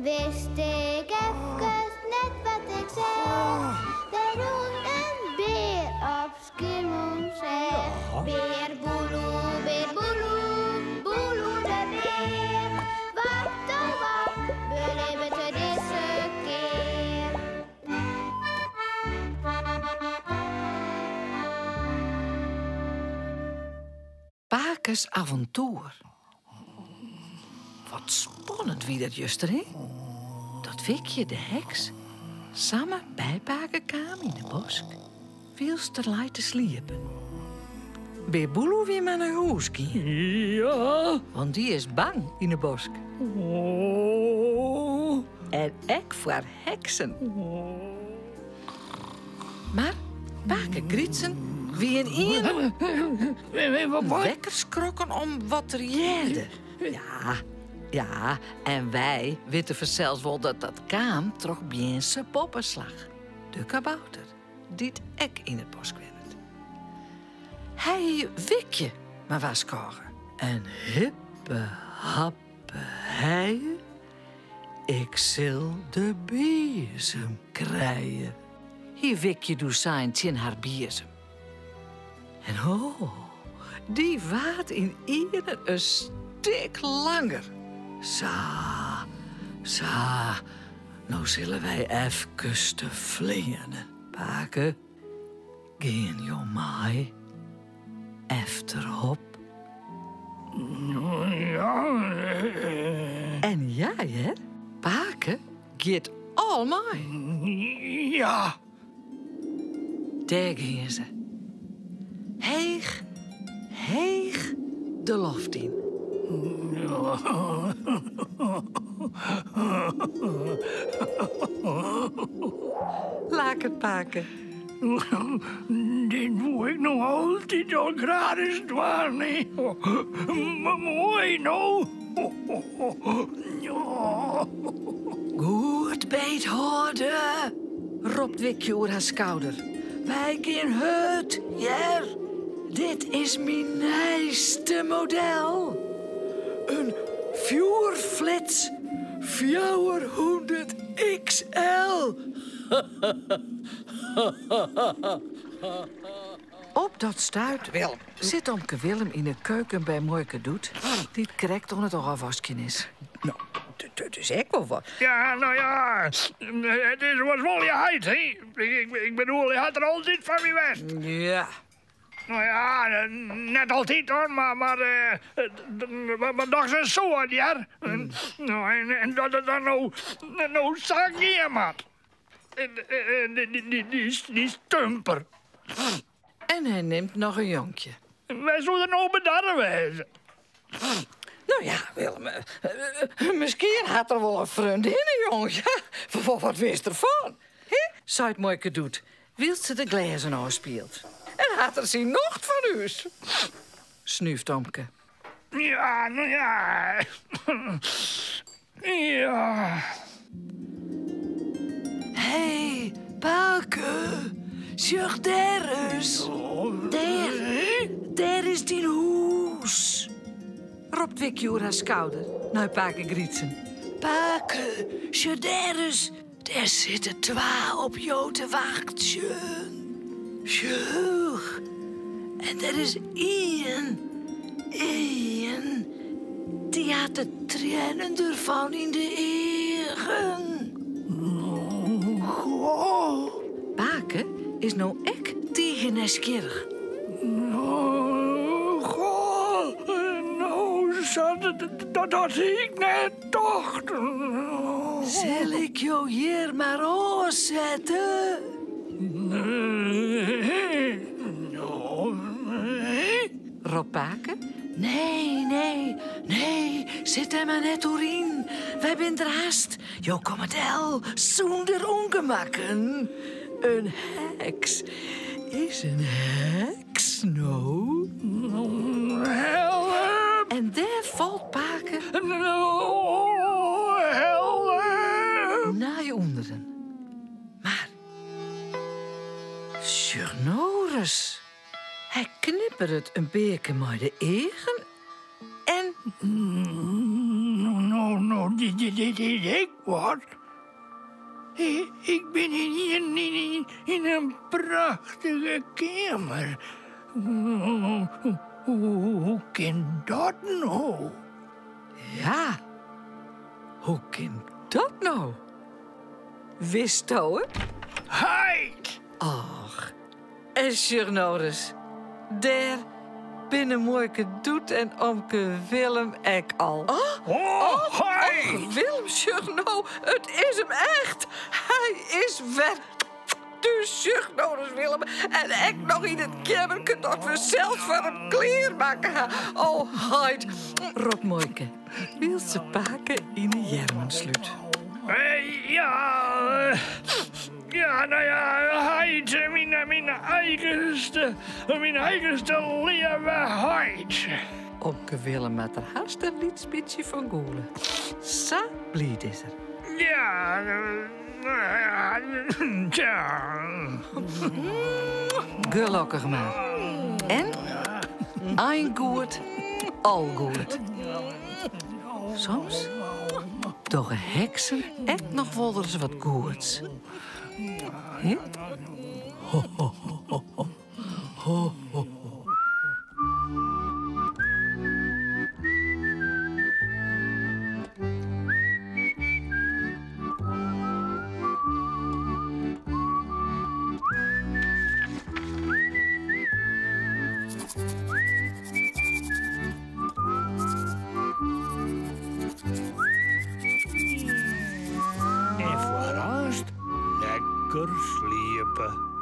Wist ik efkes net wat ik seach. Der rûn in bear op Skiermûntseach. Bear Boeloe, bear Boeloe, Boeloe de bear. Wat oh wat belibbet er dizze kear? Pakes avontoer. Wat spannend wie dat juster, hè? Dat Wikje de heks samar by pake kaam yn 'e bosk, wylst er lei te sliepen. Bear Boeloe wie mar nei hûs gien. Ja. Want dy is bang yn 'e bosk. Oh. En ek foar heksen. Mar pake Grytsen wie ynienen wekker skrokken om wat er hearde. Ja, ja, en wy witte fansels wol dat dat kaam troch Bjinse Boppeslach, de kabouter, dy't ek yn it bosk wennet. Hy hie Wikje mar warskôge. En hippe happe heie, Ik sil de biezem krije, hie Wikje doe sein tsjin har biezem. En o, dy waard ynienen in stik langer. Sa, sa, no sille wy efkes te fleane, pake. Gean jo mei efterop? En ja hear, pake giet al mei. Ja. Dêr gean se. Heech, heech de loft yn. Laket pake. Dit woe ik no altyd al graach ris dwaan. Moai no. Goed beet hâlde, ropt Wikje oer har skouder. Wy gean hurd, hear. Dit is myn nijste model. In fjoerflits 400 XL. Op dat stuit sit omke Willem yn 'e keuken by muoike Doet, dy't krekt oan it ôfwaskjen is. No, dat is ek wol wat. Ja, no ja, it is oars wol je heit, hè? Ik bedoel, hy hat der altyd foar my west. Ja. No ja, net altyd hoor, mar dochs in soad, hear. No, en dat it dan no sa gean moat. Dy stumper. En hy nimt noch in jonkje. Wêr soe er no bedarre wêze? No ja, Willem, miskien hat er wol in freondinne, jong. Ja, wat witst derfan? Hè? Seit muoike Doet, wylst se de glêzen ôfspielt. En hat er syn nocht fan ús? Snúft omke. Ja, no ja. Ja. Hé, pake, sjoch dêr ris. Dêr, dêr is dyn hûs. Ropt Wikje oer har skouder nei pake Grytsen. Pake, sjoch dêr ris. Dêr sitte twa op jo te wachtsjen. Sjoch, en der is ien, ien, dy hat de triennen derfan yn de eagen. Goh. Pake is no ek tige nijsgjirrich. Goh, no sa, dat had ik net tocht. Sil ik jo hjir mar ôfsette? Nee, nee. Ropt pake. Nee, nee, nee, sit dêr mar net oer yn. Wy binne der hast. Jo komme del sûnder ûngemakken. In heks is in heks, no. Help! En dêr falt pake. Help! Nei ûnderen. Mar sjoch no ris. Hy knipperet in pear kear mei de eagen en. No, no, no. Dit is ek wat. Ik bin ynienen yn in prachtige keamer. Hoe kin dat no? Ja, hoe kin dat no? Witsto it? Heit! Och, en sjoch no ris. Dêr binne muoike Doet en omke Willem ek al. Oh, Och, heit! Willem, sjoch no, it is him echt. Hy is wer thús. Sjoch no ris, Willem. En ek noch yn it keammerke dat we sels foar him klearmakke ha. Oh, heit, ropt muoike, wylst se pake yn 'e earmen slút. Ja, ja, no ja, heit, myn eigenste, myn eigenste leave heit. Omke Willem moat der hast in lyts bytsje fan gûle. Sa bliid is er. Ja, ja, tja. Gelokkich mar. En ein goed, al goed. Soms dogge heksen ek noch wolris wat goeds. Hè? Ho, ho, ho, ho, ho, ho. En foarearst lekker sliepe.